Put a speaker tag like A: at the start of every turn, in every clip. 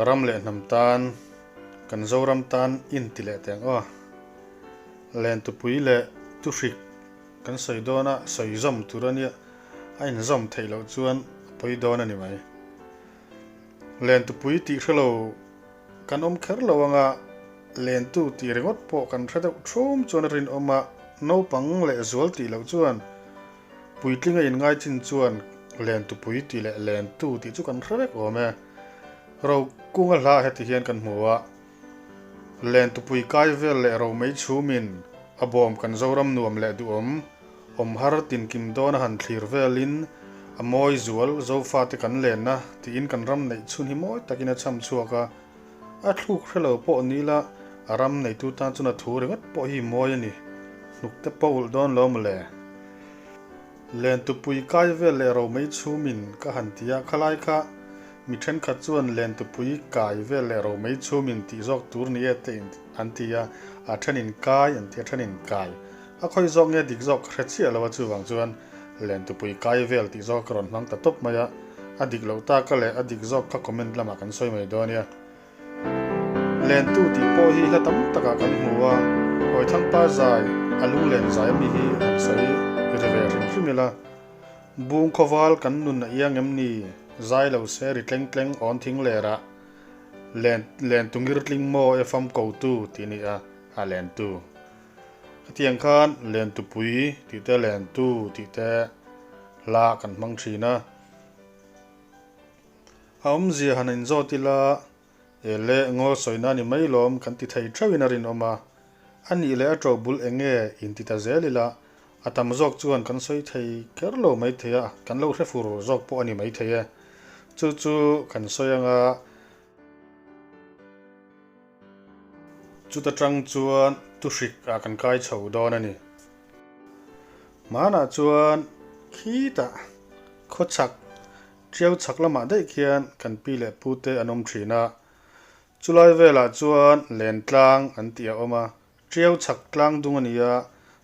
A: Ram leh hnam tan, kan Zoram tan in ti leh teng aw. Lentupui leh Tuhrik kan sawi dawn a, sawi zawm tur a nia, a inzawm theih loh chuan a pawi dawn a ni mai. Lentupui tih hre lo kan awm kher lo anga Lentu tih ringawt pawh kan hre deuh thum chuan a rinawm a, naupang leh zual tih loh chuan Puitlinga inngai chin chuan Lentupui tih leh Lentu tih chu kan hre vek awm e. Rokunga hla heti hian kan hmu a, Lentupui kai vel leh romei chhumin a bawm kan Zoram nuam leh duhawm, awm har tinkim dawn a han thlir velin a mawi zual Zofate kan lenna tiin kan ram neih chhun hi mawi takin a cham chhuak a, A thluk hre lo pawh ni la, a ram neitu tan chuan a thu ringawt pawh hi mawi a ni. Hnuk te pawh ulh dawn lo mawle. Lentupui kai vel leh romei chhumin ka han ti a, khalai kha mi thenkhat chuan Lentupui kai vel leh romei chhumin tih zawk tur ni e te an ti a, a thenin kai an ti a, thenin kai. A khawi zawk nge dik zawk ka hre chiah lo a, chuvang chuan Lentupui kai vel tih zawk ka rawn hmang ta tawp mai a, a dik loh taka leh a dik zawk kha comment lamah kan sawi mai dawn nia. Lentu tih pawh hi hla tam takah kan hmu a, Hawithangpa zai a lunglen zai ami hi han sawi ri ve hrim hrim ila, Bung khawval kan nun a iang em ni, zai lo se ri tleng tleng awn thing lerah, Len lentu ngir tling maw e fam kotu tih a ni a, a lentu. Hetiang khan Lentupui tih te Lentu tih te hla kan hmang thin a. A awmzia han inzawt ila, e le ngaw sawina ni mai lawm kan ti thei theuhin a rinawm a. A nih leh a ṭo bul eng nge inti ta zel ila, a tam zawk chuan kan sawi thei kher lo mai thei a, kan lo hre fur zawk pawh a ni mai thei e. Chu chu kan sawi anga. Chuta tang chuan tuhrik ah kan kai chho dawn a ni. Hmanah chuan khitah khawchhak tiau chhak lamah daih khian kan pi leh pu te an awm thin a. Chulai velah chuan Lentlang an tih a awm a, tiau chhak tlang dung a ni a,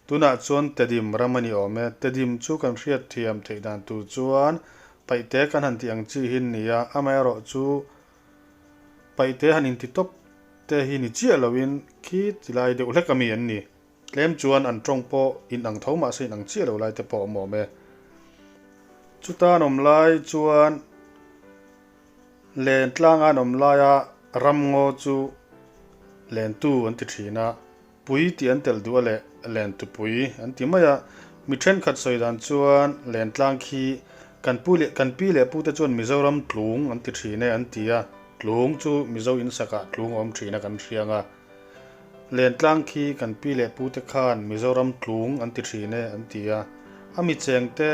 A: tunah chuan Tedim ram a ni awm e. Tedim chu kan hriat thiam theih dan tur chuan paihte kan han tih ang chi hi ni a, amaherawhchu Paihte han inti tawp te hi ni chiah loin khi ti lai deuh hlek ami an ni. Tlem chuan an tawng pawh in ang tho mahse in ang chiah lo lai te pawh a awm awm e. Chuta an awm lai chuan len tlanga an awm laia ramngaw chu lentu an ti thin a, pui tih an telh duh a leh lentupui an ti mai a. Mi thenkhat sawi dan chuan lentlang khi kan pu leh kan pi leh pute chuan Mizoram tlung an ti thin e an ti a, tlung chu Mizo insakah tlung a awm thin a kan hriang a. Lentlang khi kan pi leh pute khan Mizoram tlung an ti thin e an ti a. A mi chengte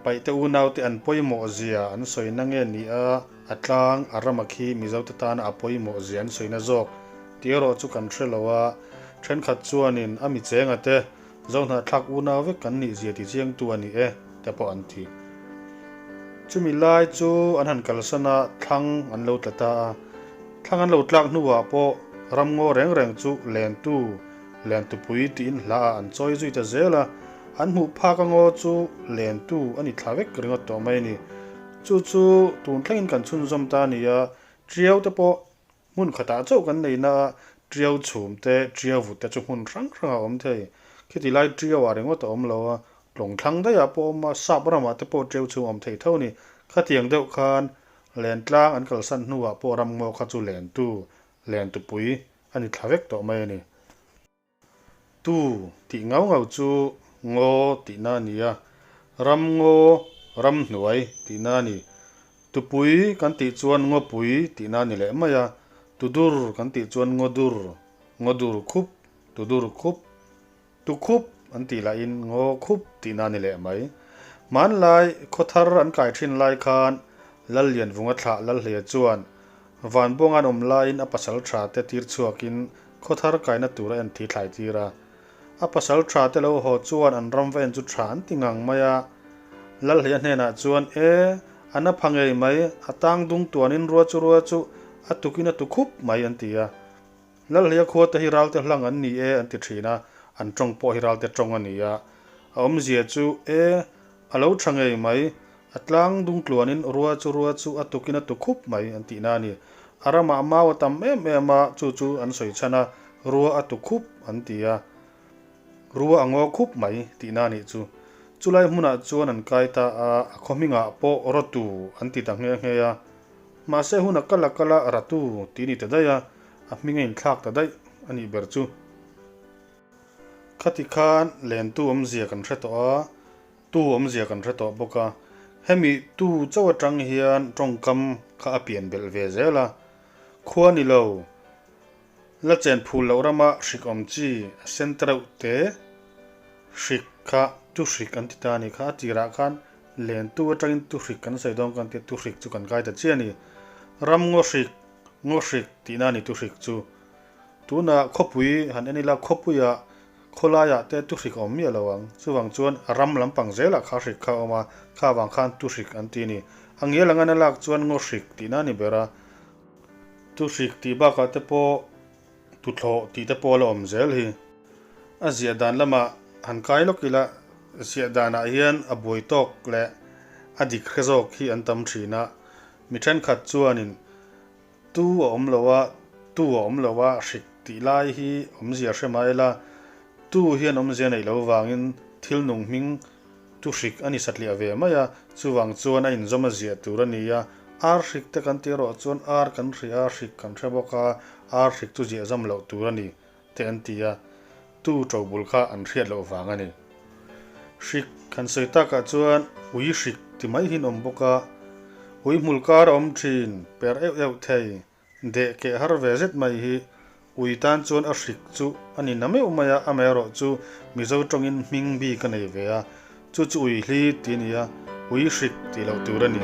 A: paihte unaute an pawimawh zia an sawi na nge ni a, a tlang a rama khi Mizote tana a pawimawh zia an sawi na zawk tih erawh chu kan hre lo a. Thenkhat chuanin a mi chenga te Zohnahthlak unau vek kan nih zia ti chiangtu a ni e te pawh an ti. Chumi lai chu an han kalsan a, thlang an lo tla ta a. Thlang an lo tlak hnuah pawh ramngaw reng reng chu lentu, lentupui tiin hla ah an chawi zui ta zel a, an hmuh phak a ngaw chu lentu a ni thla vek ringawt tawh mai a ni. Chu chu tun thlengin kan chhunzawm ta a ni a, Tiau te pawh Hmun khatah chauh kan nei na a, tiau chhum te, tiau vut te chu hmun hrang hrang a awm thei. Khiti lai tiau ah ringawt a awm lo a, tlawng thlang daih ah pawh a awm a, sap ramah te pawh tiau chhum a awm thei tho a ni. Khatiang deuh khan Lentlang an kalsan hnuah pawh ramngaw kha chu lentu, lentupui a ni thla vek tawh mai a ni. Tu tih ngau ngau chu ngaw tihna a ni a, ram ngaw, ram hnuai tihna a ni. Tupui kan tih chuan ngawpui tihna a ni leh mai a, tudur kan tih chuan ngawdur, ngawdur khup, tudur khup, tukhup an tih lahin ngaw khup tihna a ni leh mai. Hmanlai khawthar an kai thin lai khan Lallianvunga thlah Lalhleia chuan Vanbuanga'n awm laiin a pasal tha te tir chhuakin Khawthar kaina tur a en thi thlai tir a. A pasal tha te lo haw chuan an ram va en chu tha an ti ngang mai a. Lalhleia hnenah chuan, E, a na pha ngei mai, a tang dung tuanin rua chu rua chu a tukin a tu khup mai an ti a. Lalhleia khua te hi ralte hlang an ni e an ti thin a, an tawng pawh hi ralte tawng a ni a. A awmzia chu, E, a lo tha ngei mai, a tlang dung tluanin rua chu rua chu a tukin a tu khup mai an tihna a ni. A ramah mau a tam em em a, chu chu an sawi chhan a, rua a tu khup an ti a. Rua a ngaw khup mai tihna a nih chu. Chulai hmunah chuan an kai ta a, a khaw hmingah pawh Rawtu an ti ta nghe nghe a. Mahse hun a kal a kal a, Ratu tih a ni ta daih a, a hming a inthlak ta daih a nih ber chu. Khati khan lentu awmzia kan hre tawh a, tu awmzia kan hre tawh bawk a. Hemi tu chauh atang hian tawngkam kha a pian belh ve zel a, khua ni lo, la chen phul loh rama hrik awm chi a sen ta reuh te, hrik kha tu hrik an ti ta a ni kha, a tirah khan lentu atangin tu hrik kan sawi dawn kan tia tu hrik chu kan kai ta chiah a ni. Ram ngaw hrik, ngaw hrik tihna a ni tu hrik chu. Tunah khawpui han en ila khawpuiah khawlaiah te tu hrik a awm miah lo ang. Chuvang chuan ram lampang zelah kha hrik kha a awm a, kha avang khan tu hrik an ti a ni. A ngial anga na lak chuan ngaw hrik tihna a ni ber a. Tu hrik tih bakah te pawh tuthlawh tih te pawh a la awm zel hi. A ziah dan lamah han kai lawk ila ziah danah hian a buai tawk leh a dik hre zawk hi an tam thin a. Mi thenkhat chuanin Tu a awm lo a, tu a awm lo a, hrik tih lai hi awmzia hre mai la, tu hian awmzia neih lo vangin thil nung hming tu hrik a ni satliah ve mai a, chuvang chuan a inzawm a ziah tur a ni a, ar hrik te kan tih erawh chuan ar kan hria a, hrik kan hre bawk a, ar hrik chu ziah zam loh tur a ni te an ti a, tu to bul kha an hriat loh vang a ni. Hrik han sawi takah chuan ui hrik ti mai hian awm bawk a, ui hmul kar a awm thin, per euh euh thei, deh keh har ve zet mai hi ui tan chuan a hrik chu a ni na meuh mai a, amaherawh chu Mizo tawngin hming bik a nei ve a, chu chu ui hli ti a ni a, ui hrik tih loh tur a ni.